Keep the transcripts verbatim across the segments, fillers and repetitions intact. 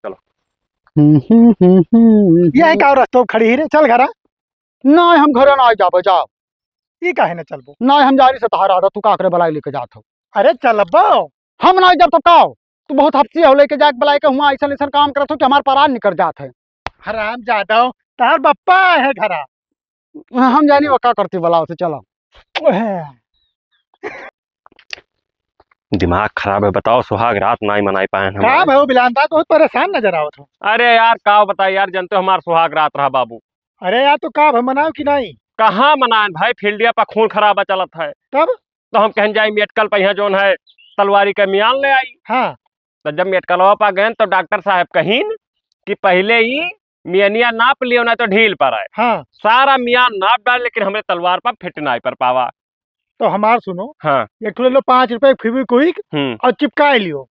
चलो। हम्म, हम्म, हम्म, हम्म। यह का रस्तो खड़ी ही रे, चल घरा। नहीं, हम घरे नहीं जाबो, जाओ। ई काहे न चलबो? नहीं, हम जारी से तहार आदत, तू का करे बलाई लेके जात हो। अरे चलबो। हम नहीं जब तब का हो? तू बहुत हफ्सी हो लेके जाके बलाई के हुआ ऐसन ऐसन काम करत हो कि हमार परान निकल जात है। हराम जादव, तहार बप्पा है घरा। हम जानी वो का करती बलाओ से, चलो। ओहे। दिमाग खराब है, बताओ, सुहाग रात नाई मनाई पाए हम। का भाई, वो बिलांदा बहुत परेशान नजर आवत हो। अरे यार, का बताई यार, जनते हो हमार सुहाग रात रहा बाबू। अरे यार, तो का भाई, मनाओ कि नहीं? कहाँ मनाएन भाई, फील्डिया पर खून खराबा चलत है। तब? तो हम कहन जाई मेटकल पर यहाँ जौन है तलवारी के मियान ले आई। हाँ। तो जब मेटकलवा पा गए तो डॉक्टर साहब कहीन कि पहले ही मियनिया नाप लियो, ना तो ढील पर आए। हाँ। सारा मियान नाप डाल, लेकिन हमरे तलवार पर फिट नाई पर पावा। तो हमार सुनो। हाँ। एक ठो ले लो पाँच रुपए की Fevikwik हम्म। और चिपकाए लियो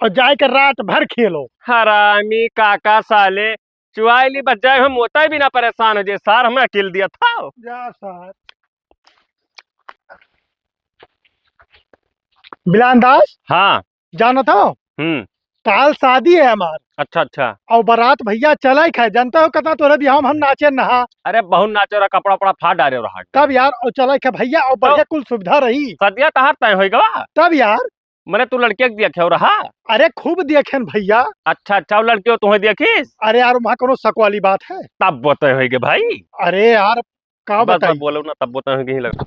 और जाए के रात भर खेलो। हरामी काका साले, चुआई ली बस जाए, हम मोता भी ना परेशान हो जे सार, हमें अकेल दिया था। जा सार। बिलान दास? हाँ। जानत हो? हम्म। काल शादी है हमार। अच्छा, अच्छा। और बारात भैया चला ही खाए, जानता हो कितना तोरे बियाह में हम नाचे नहा। अरे बहुत नाचे रहा, कपड़ा उपड़ा फाड़ डारे रहा। तब यार, और चला ही खाए भैया, और तो बढ़िया कुल सुविधा रही। सदिया तहार तय होई गवा? तब यार। मने तू लड़के के देखे हो रहा? अरे खूब देखेन भैया। अच्छा, अच्छा, वो लड़के तुम्हें देखिस? अरे यार, वहाँ कोनो शक वाली बात है? तब वो तय होई गए भाई। अरे यार, का बस, बताई? बस बोलो ना, तब वो तय होई गए लग।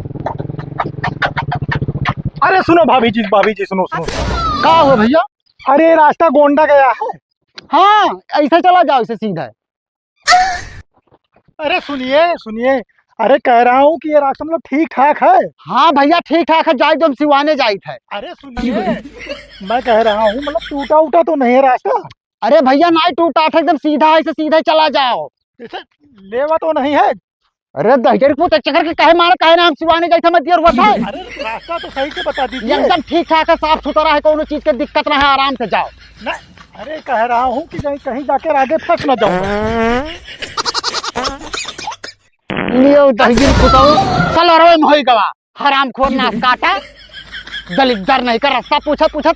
अरे सुनो भाभी जी, भाभी जी, सुनो, सुनो। का हो भैया? अरे रास्ता गोंडा गया है। हाँ, ऐसे चला जाओ, इसे सीधा है। अरे सुनिए, सुनिए, अरे कह रहा हूँ कि ये रास्ता मतलब ठीक ठाक है। हाँ भैया, ठीक ठाक है, जाए तो हम सिवाने जाइत है। अरे सुनिए, मैं कह रहा हूँ मतलब टूटा उटा तो नहीं है रास्ता? अरे भैया, नाई टूटा था, एकदम सीधा है, इसे सीधा ही चला जाओ। जैसे लेवा तो नहीं है? अरे दहिजर पूत, चक्कर के कहे मारा, कहे ना हम सिवाने जाइत है, मत दियर हुआ था। अरे रास्ता तो सही से बता दीजिए। एकदम ठीक ठाक है, साफ सुथरा है, कोनो चीज के दिक्कत ना है, आराम से जाओ। नहीं, अरे कह रहा हूँ कि कहीं, कहीं जाकर आगे फंस ना जाऊं। लियो दहिजर पुताऊ, साला रोए में होई गवा, हरामखोर नास काटा, दलिद्दर नहीं का रास्ता पूछत पूछत।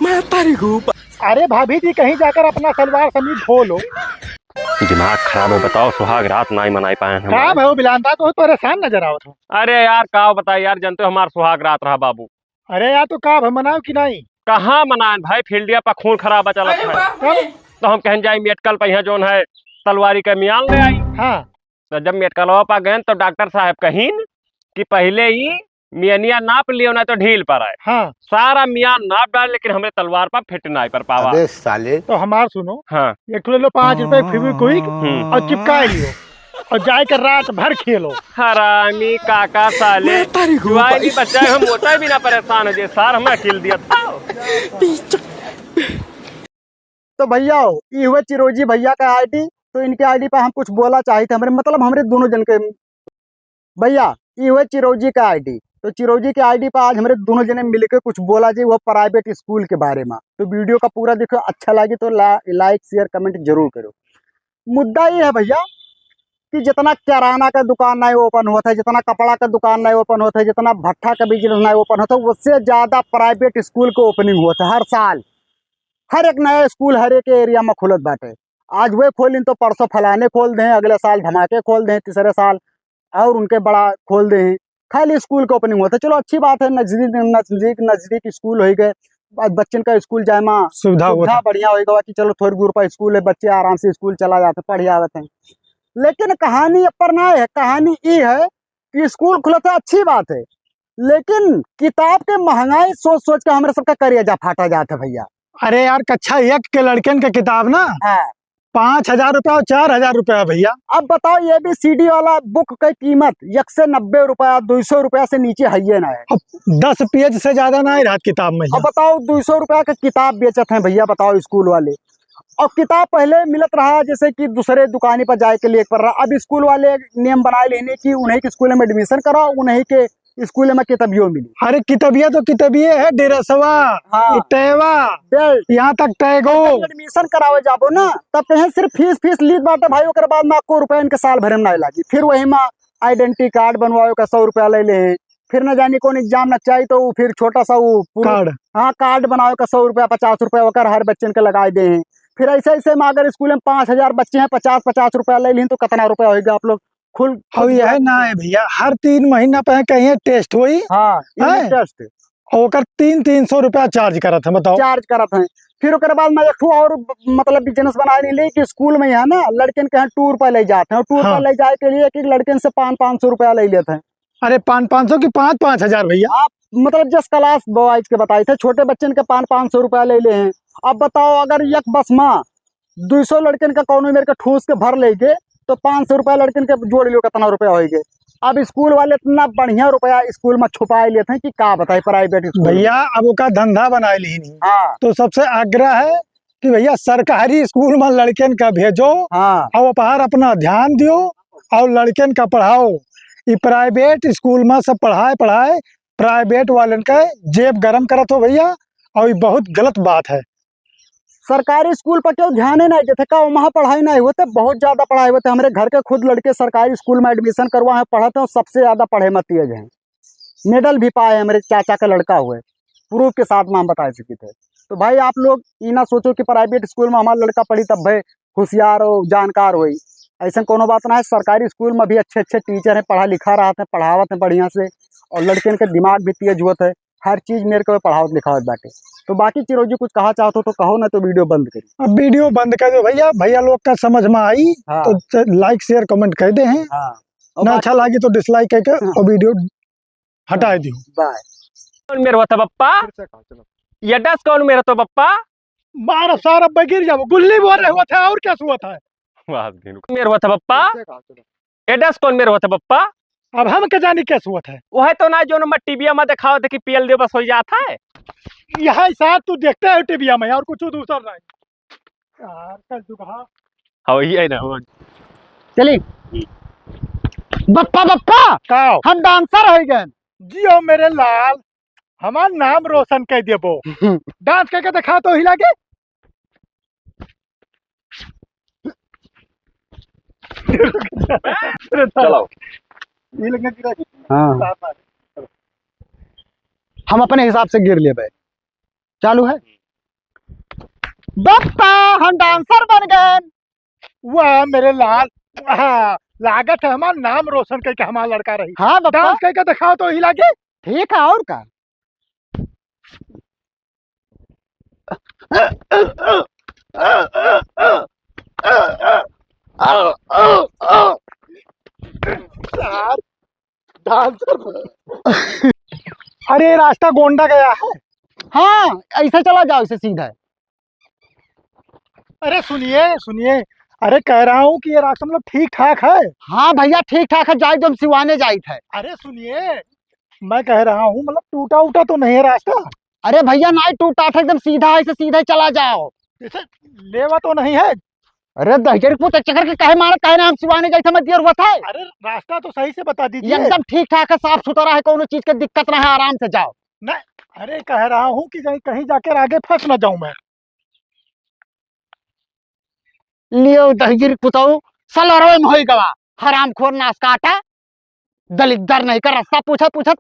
मैं तारी घूप। अरे भाभी जी, कहीं जाकर अपना सलवार समीज धो लो। दिमाग खराब है, बताओ, सुहाग रात नाई मनाई पाए हम। का भाई बिलांदा, तो परेशान नजर आवत हो। अरे यार, का बताई यार, जनते हो हमार सुहाग रात रहा बाबू। अरे यार, तो का भाई मनाओ कि नहीं? कहाँ मनाएन भाई, फील्डिया पर खून खराबा चलत है। तब? तो हम कहन जाई मेटकल पर यहाँ जौन है तलवारी के मियान ले आई। हाँ। तो जब मेटकलवा पा गए तो डॉक्टर साहब कहीन कि पहले ही मियनिया नाप लियो, ना तो ढील पर आए। हाँ। सारा मियान नाप डाल, लेकिन हमरे तलवार पर फिट नाई पर पावा। अबे साले। तो हमार सुनो। हाँ। एक ठो ले लो पाँच रुपए की Fevikwik हम्म। और चिपका लियो और जाए के रात भर खेलो। हरामी काका साले। मैं तारी हूँ जुआई भाई। नहीं बच्चा, हम मोता भी ना परेशान हो जे सार, हमें अकेल दिया था। तो भैया हो, ई हुए चिरोजी भैया का आईडी, तो इनके आईडी पर हम कुछ बोला चाहित है, हमरे, मतलब हमरे दोनों जन के। भैया, ई हुए चिरोजी का आईडी, तो चिरोजी के आईडी पर आज हमरे दोनों जने मिलके कुछ बोला जी, वो प्राइवेट स्कूल के बारे में। तो वीडियो का पूरा देखो, अच्छा लगे तो ला-, लाइक, शेयर, कमेंट जरूर करो। मुद्दा ये है भैया कि जितना किराना का दुकान नहीं ओपन होत है, जितना कपड़ा का दुकान नहीं ओपन होत है, जितना भट्ठा का बिजनेस नहीं ओपन होत है, उससे ज्यादा प्राइवेट स्कूल के ओपनिंग होत है हर साल। हर एक नया स्कूल हर एक एरिया में खुलत बाटे। आज वे खोलिन तो परसों फलाने खोल दें, अगले साल धमाके खोल दें, तीसरे साल और उनके बड़ा खोल दें। खाली स्कूल के ओपनिंग होत है, चलो अच्छी बात है, नजदीक नजदीक नजदीक स्कूल होइ गए, ब-, बच्चन का स्कूल जाए मा सुविधा होत सुविधा है। बढ़िया होइ गवा कि चलो थोड़ी दूर पर स्कूल है, बच्चे आराम से स्कूल चला जाते, पढ़ आवत हैं। लेकिन कहानी अपर ना है, कहानी ई है कि स्कूल खुलत है, अच्छी बात है, लेकिन किताब के महंगाई सोच सोच के हमरे सबका करेजा फाटा जात है भैया। अरे यार, कक्षा एक के लड़कन का किताब ना हाँ। पाँच हजार रुपया और चार हजार रुपया भैया। अब बताओ, एबीसीडी वाला बुक की कीमत एक सौ नब्बे रुपया, दो सौ रुपया से नीचे है ये ना है। अब दस पेज से ज्यादा ना ही रहत किताब में अब भैया। बताओ, दो सौ रुपया का किताब बेचत हैं भैया, बताओ स्कूल वाले। और किताब पहले मिलत रहा जैसे कि दूसरे दुकानी पर जाए के लिए पड़ रहा, अब स्कूल वाले नियम बनाए लेने कि उन्हीं के स्कूल में एडमिशन कराओ, उन्हीं के स्कूल में किताबियों मिली। अरे किताबिया तो किताबिये है, डेरसवा, हाँ। टेवा, बेल्ट। यहाँ तक टैगो। जब एडमिशन करावे जाबो ना, तब कहें सिर्फ फीस, फीस लीत बाटे भाई, ओकर बाद में आपको रुपया इनके साल भरे में नहीं लागी। फिर वही में आइडेंटिटी कार्ड बनवावे का सौ रुपया ले ले, फिर न जानी कौन एग्जाम न चाहिए तो वो फिर छोटा सा वो प्रूफ कार्ड। हाँ, कार्ड बनावे का सौ रुपया, पचास रुपया ओकर हर बच्चन के लगाए दे हैं। फिर ऐसे, ऐसे में अगर स्कूल में पाँच हजार बच्चे हैं, पचास पचास रुपया ले लिहिन, तो कितना रुपया होइगा आप लोग खुल, और खुद यह ना है भैया, हर तीन महीना पे कहीं टेस्ट होई। हाँ, यूनिट हैं? टेस्ट। और ओकर तीन, तीन सौ रुपया चार्ज करत हैं, बताओ। चार्ज करत हैं। फिर ओकर बाद में एक ठो और ब-, मतलब बिजनेस बनाए ले कि स्कूल में यहाँ ना लड़कन के यहाँ टूर पर ले जाते हैं, और टूर हाँ। पर ले जाए के लिए एक एक लड़कन से पाँच, पाँच सौ रुपया ले लेते हैं। अरे, पाँच, पाँच सौ की पाँच, पाँच हजार भैया। आप मतलब जस क्लास बॉयज के बताए थे, छोटे बच्चन के पाँच, पाँच सौ रुपया ले ले हैं। अब बताओ, अगर एक बस में दुई सौ लड़कन का कौनो मेर के ठूस के भर लेगे, तो पाँच सौ रुपया लड़कन के जोड़ लियो, कितना रुपया होइगे। अब स्कूल वाले इतना बढ़िया रुपया स्कूल में छुपाए लेते हैं कि का बताए, प्राइवेट स्कूल में। भैया, अब ओका धंधा बनाए लिहिन। हाँ। तो सबसे आग्रह है कि भैया, सरकारी स्कूल में लड़कन का भेजो। हाँ। और ओपहर अपना ध्यान दियो और लड़कन का पढ़ाओ। ई प्राइवेट स्कूल में सब पढ़ाए, पढ़ाए, प्राइवेट वालन का जेब गरम करत हो भैया, और ई बहुत गलत बात है। सरकारी स्कूल पर केहू ध्याने नाहीं देते का, वहाँ पढ़ाई नाहीं होते, बहुत ज्यादा पढ़ाई होते। हमरे घर के खुद लड़के सरकारी स्कूल में एडमिशन करवा हैं, पढ़त हैं, सबसे ज्यादा पढ़े में तेज हैं। मेडल भी पाए, हमरे चाचा का लड़का हुए, प्रूफ के साथ में हम बता चुके थे। तो भाई, आप लोग ई ना सोचो कि प्राइवेट स्कूल में हमारा लड़का पढ़ी तब भाई होशियार हो, जानकार होई, ऐसन कौनो बात ना है। सरकारी स्कूल में भी अच्छे अच्छे टीचर हैं, पढ़ा लिखा रहत हैं, पढ़ावत हैं बढ़िया से, और लड़कन के दिमाग भी तेज होत है। हर चीज मेरे को पढ़ावत लिखावत बाटे। तो बाकी चिरौजी कुछ कहा चाहत हो तो कहो, ना तो वीडियो बंद करी। अब वीडियो बंद कर दो भैया, भैया लोग का समझ में आई हाँ। तो च-, लाइक, शेयर, कमेंट कर दे हैं। हाँ। और ना बाकी अच्छा लागी तो डिसलाइक करके हाँ। और वीडियो हटाए दियो। बाय। कौन मेर होता बप्पा? फिर से कहा, चलो। ये डस कौन मेर होता बप्पा? मार सारा बगिर जाबो, गुल्ली बोल रहे होता है और क्या हुआ था? वाह, दिन मेर होता बप्पा? फिर से कहा, चलो। एडस कौन मेर होत है, बप्पा? अब हम के जानी कैसे होत है? वह तो ना, जो न टीविया में दिखाओ, देखी, पियल दियो, बस हो जात है। यही साथ तू देखते है टीविया में, और कुछ दूसर नहीं। यार, कल जुगहा। हाँ, वही है ना, वो। चली। बप्पा, बप्पा! का? हम डांसर हो गए। जियो मेरे लाल, हमार नाम रोशन कर देबो। डांस करके दिखाओ तो हिला के। चलो। ये लगे गिरा के। हाँ। हम अपने हिसाब से गिर लेबे। चालू है। बप्पा, हम डांसर बन गए। वाह मेरे लाल, वाह, लागत है हमार नाम रोशन करके हमार लड़का रही। हाँ बप्पा। डांस करके दिखाओ तो हिला के। ठीक है, और का? यार, डांसर। अरे, रास्ता गोंडा गया है। हाँ, ऐसे चला जाओ, इसे सीधा है। अरे सुनिए, सुनिए, अरे कह रहा हूँ कि ये रास्ता मतलब ठीक ठाक है। हाँ भैया, ठीक ठाक है, जाए तो हम सिवाने जाइत है। अरे सुनिए, मैं कह रहा हूँ मतलब टूटा उटा तो नहीं है रास्ता? अरे भैया, नहीं टूटा था, एकदम सीधा है, इसे सीधा ही चला जाओ। इसे लेवा तो नहीं है? अरे दहिजरी पूत चक्कर के कहे मारत, कहे ना हम सिवाने जाइत है, मैं दियर हुआ था। अरे रास्ता तो सही से बता दीजिए। एकदम ठीक ठाक है, साफ सुथरा है, कोनो चीज के दिक्कत ना है, आराम से जाओ। नहीं, अरे कह रहा हूँ कि कहीं, कहीं जाकर आगे फंस ना जाऊं मैं। लियो दहिजरी पुताऊ, सलरवे में होई गवा, हरामखोर नास काटा, दलिद्दर नहीं कर रास्ता पूछत पूछत।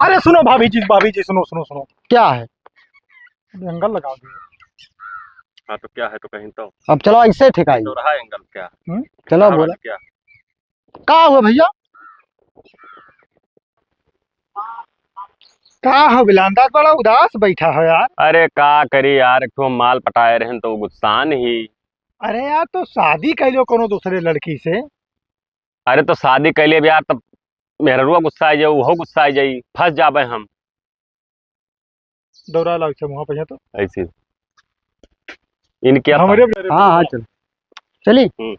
अरे सुनो भाभी जी, भाभी जी, सुनो, सुनो, सुनो। क्या है? एंगल लगा दियो। हाँ, तो क्या है तो कहीं तो। अब चलो, ऐसे ठिकाई। चौराहा एंगल क्या? हम्म? चलो, चौराहा बोला। क्या? का हुआ भैया? का हो बिलांदा, बड़ा उदास बैठा हो यार। अरे का करी यार, एक ठो माल पटाए रहन तो गुस्सान ही। अरे यार, तो शादी कैलो कोनो दूसरे लड़की से। अरे तो शादी कैले अब यार, तब मेहररुआ गुस्सा आ जाई, उहो गुस्सा आ जाई, फंस जाबे हम। दौड़ा लाओ इसे मुँह पे तो। ऐसे। इनके हाँ, हाँ, चल। चली। हम्म।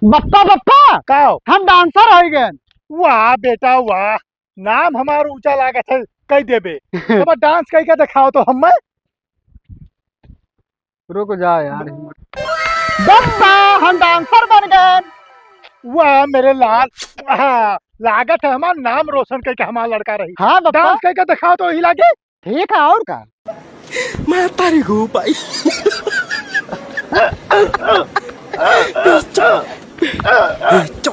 बप्पा, बप्पा! का हो? हम डांसर हो गए। वाह बेटा वाह, नाम हमार ऊंचा लागत है, कह देबे। अब डांस कह के दिखाओ तो हमें। रुक जा यार, हिम्मत। बप्पा, हम डांसर बन गए। वाह मेरे लाल, वाह, लागत है हमार नाम रोशन करके हमार लड़का रही। हाँ बप्पा। डांस करके दिखाओ तो हिला के। ठीक है, और का? मैं तारी हूँ भाई। बेचो, बेचो।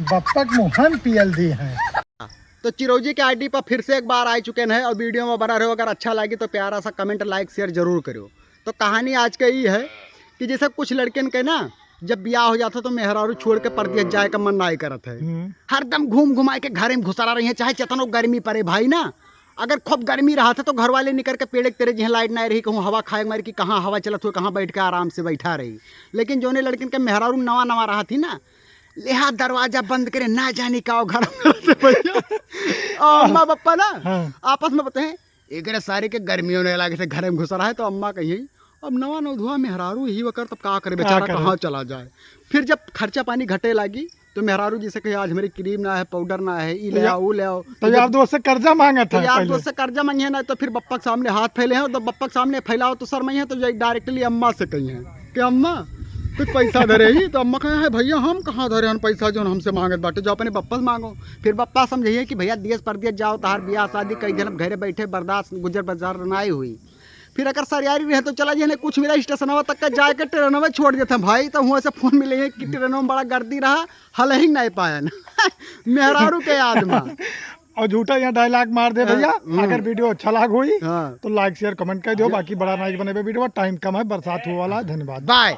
बप्पक मोहन पियल दी है। तो चिरौजी के आईडी पर फिर से एक बार आ चुके हैं और वीडियो में बना रहो। अगर अच्छा लगी तो प्यारा सा कमेंट, लाइक, शेयर जरूर करो। तो कहानी आज का ई है कि जैसे कुछ लड़कन के ना, जब ब्याह हो जाता तो मेहरारू छोड़ के परदेस जाए का मन नाई करत है। हम्म। हरदम घूम घुमाए के घरे में घुसरा रही है, चाहे चतनो गर्मी पड़े भाई ना। अगर खूब गर्मी रहत है तो घर वाले निकर के पेड़ के तरे जिहाँ लाइट नाई रही, कहूँ हवा खाए मारे कि कहाँ हवा चलत हो, कहाँ बैठ के आराम से बैठा रही। लेकिन जोने लड़कन के मेहरारू नवा नवा रहत ही ना, लेहा दरवाजा बंद करे, ना जाने का घर में रहते भैया। और अम्मा बप्पा ना हाँ। आपस में बताए, एकरे सारे के गर्मियों नहीं लागे से घर में घुस रहा है। तो अम्मा कही, अब नवा नवधुआ मेहरारू ही वकर, तब का करे, का बेचारा करे? कहाँ चला जाए। फिर जब खर्चा पानी घटे लागी तो मेहरारू जी से कही, आज हमारी क्रीम ना है, पाउडर ना है, ई तो ले या-, आओ, ऊ ले आओ। तो तो यार जब दोस्त से कर्जा मांगत तो है यार पहले। दोस्त से कर्जा मांगे है ना, तो फिर बप्पा के सामने हाथ फैले हैं, तो बप्पा के सामने फैलाओ तो शर्माई है, तो जाई डायरेक्टली अम्मा से कही है कि अम्मा, तू पैसा धरे ही? तो अम्मा कहे, है भैया, हम कहाँ धरे हन पैसा जौन हमसे मांगत बाटे, जो अपने बप्पा से मांगो। फिर बप्पा समझे कि भैया, देश परदेश जाओ, तहार बियाह शादी कई दिन, अब घरे बैठे बर्दाश्त, गुजर बसर नाई हुई। फिर अगर सरियारी रहे तो चला जाए, कुछ मिला स्टेशनवा तक का जाए के ट्रेनवा छोड़ देते हैं भाई। तो हुआ से फोन मिले हैं कि ट्रेनवा में बड़ा गर्दी रहा, हल ही नहीं पायन। मेहरारू के याद में। और झूठा यहाँ डायलॉग मार दे भैया। हाँ, हम्म। अगर वीडियो अच्छा लाग होई हाँ। तो लाइक शेयर कमेंट कर दियो। हाँ। बाकी बड़ा नाइक बने वीडियो, टाइम कम है, बरसात हुआ वाला है। धन्यवाद। बाय।